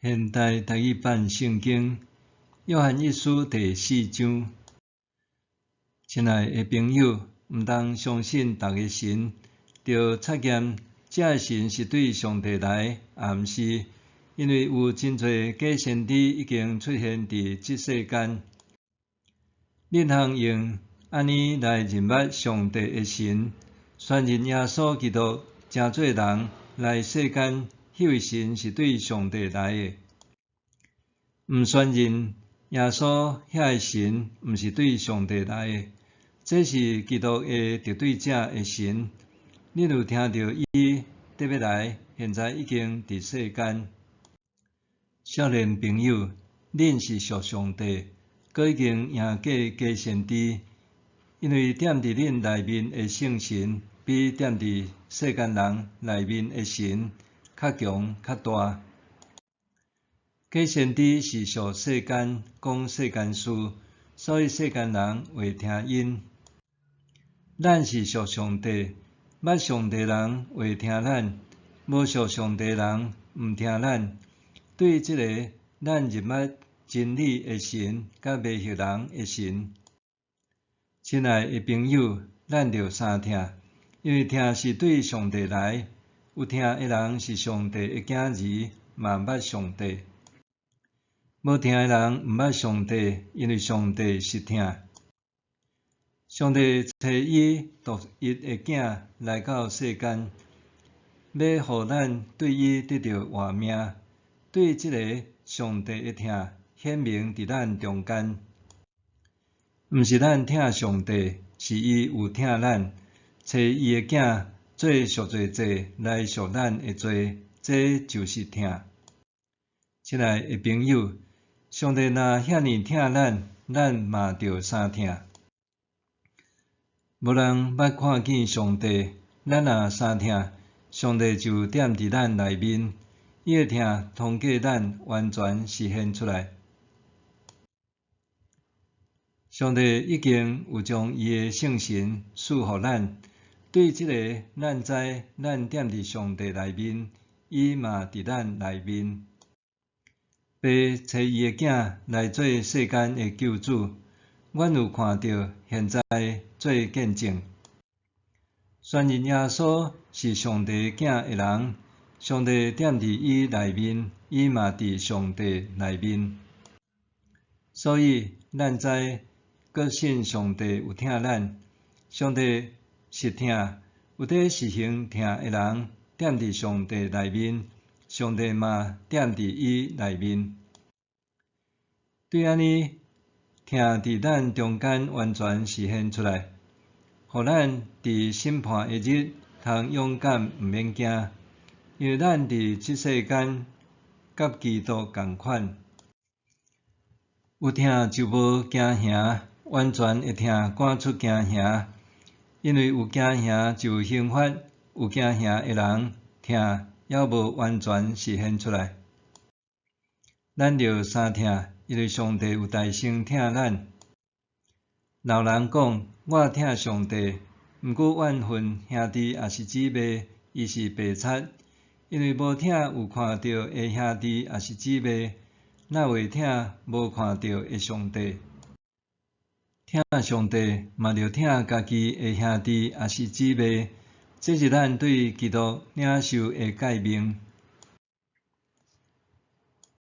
現代台語版聖經，約翰一書第四章。親愛的朋友，毋通相信逐个神，著察驗這个神是對上帝來，抑毋是，因為有真濟假先知已經出現佇這世間。恁通用按呢來認捌上帝的神，宣認耶穌基督成做人來世間，彼位神是對上帝來的。毋宣認耶穌遐个神，毋是對上帝來的。這是基督的敵對者的神。恁有聽著伊得欲來，現在已經佇世間。少年朋友，恁是屬上帝，閣已經贏過假先知，因為踮佇恁內面的聖神，比踮佇世間人內面的神較強較大。假先知是屬世間，講世間事，所以世間人會聽𪜶。咱是屬上帝，捌上帝人會聽咱，無屬上帝人毋聽咱。對這个，咱認捌真理的神，佮迷惑人的神。親愛的朋友，咱著相疼，因為疼是對上帝來，有疼的人是上帝的囝兒，嘛捌上帝。無疼的人毋捌上帝，因為上帝是疼。上帝差伊獨一的囝來到世間，欲予咱對伊得著活命。對這个上帝的疼顯明佇咱中間，毋是咱疼上帝，是伊有疼咱，差伊的囝做贖罪祭來贖咱的罪，這就是疼。親愛的朋友，上帝若遐爾疼咱，咱嘛著相疼。無人捌看見上帝，咱若相疼，上帝就踮佇咱內面，伊的疼通過咱完全實現出來。上帝已經有將伊的聖神賜予咱，對這个，咱知咱踮佇上帝內面，伊嘛佇咱內面。父差伊的囝來做世間的救主，阮有看著，現在做見證。宣認耶穌是上帝囝的人，上帝踮佇伊內面，伊嘛佇上帝內面。所以，咱知閣信上帝有疼咱，上帝是疼，有佇實行疼的人，踮佇上帝內面，上帝嘛踮佇伊內面。對按呢，疼佇咱中間完全實現出來，予咱佇審判的日通勇敢毋免驚，因為咱佇這世間佮基督仝款。有疼就無驚嚇，完全的疼趕出驚嚇，因為有驚嚇就有刑罰，有驚嚇的人疼猶無完全實現出來。咱著相疼，因為上帝有代先疼咱。若有人講我疼上帝，毋過怨恨兄弟抑是姊妹，伊是白賊，因為無疼有看著的兄弟抑是姊妹，哪會疼無看著的上帝？疼上帝嘛著疼家己的兄弟抑是姊妹，這是咱對基督領受的誡命。